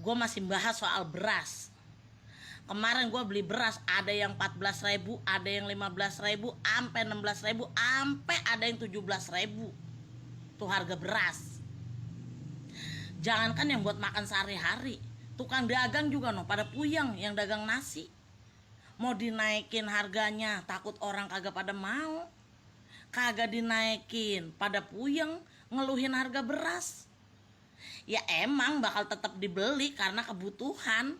Gue masih bahas soal beras. Kemarin gue beli beras ada yang 14.000, ada yang 15.000, sampai 16.000, sampai ada yang 17.000. Tuh harga beras. Jangankan yang buat makan sehari-hari, tukang dagang juga noh pada puyeng yang dagang nasi. Mau dinaikin harganya, takut orang kagak pada mau. Kagak dinaikin, pada puyeng ngeluhin harga beras. Ya emang bakal tetap dibeli karena kebutuhan.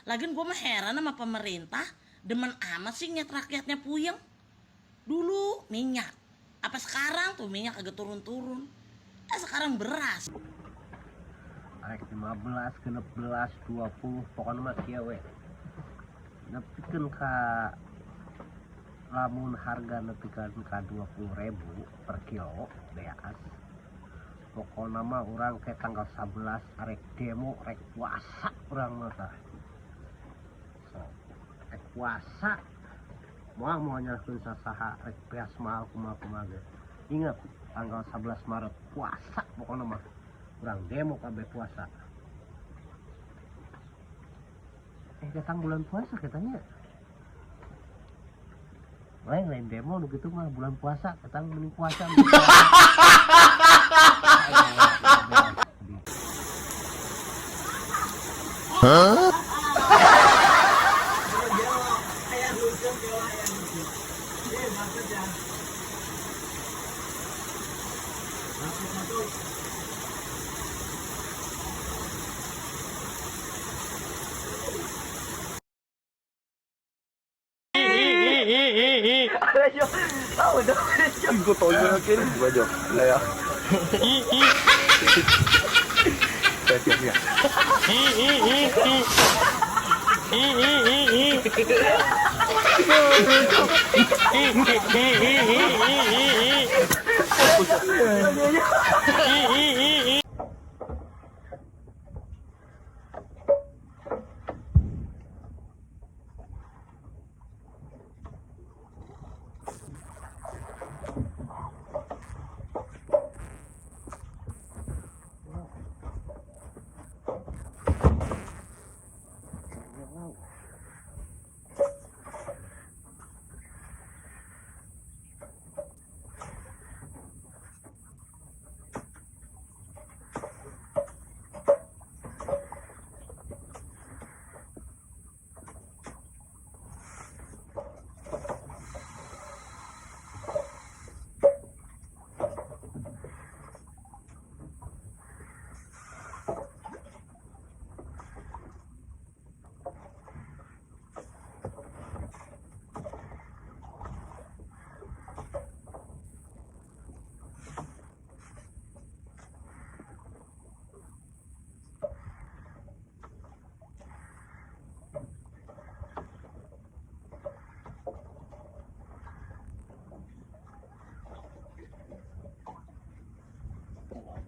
Lagian gue mah heran sama pemerintah, demen amat sih ngeliat rakyatnya puyeng. Dulu minyak, apa sekarang tuh minyak agak turun-turun. Sekarang beras. Arek 15, 16, 20, pokoknya mah kieu we. Nepikeun ka lamun harga nepikeun ka 20.000 per kilo beas. Pokokna mah urang ke tanggal 11 arek demo, rek puasa urang mah tah. So, rek puasa. Moal mau nyalahkeun sasaha rek beas mahal kumaha-kumaha ge. Ingat tanggal 11 Maret puasa pokokna mah. Urang demo kabeh puasa. Datang bulan puasa katanya. Lain-lain demo nu gitu mah bulan puasa, datang mending puasa. Hah?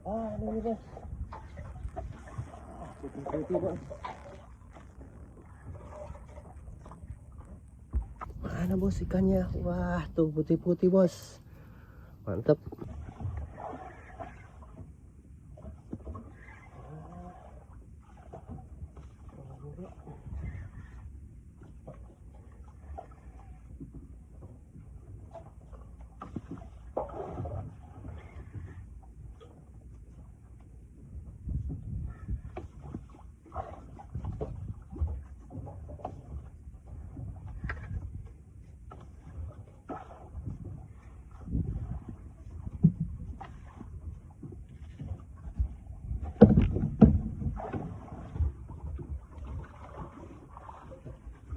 Ah, ini bos. Putih-putih bos. Mana bos ikannya? Wah, tuh putih-putih bos. Mantep.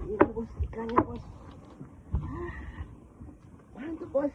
Ini bos ikannya bos. Mantap bos.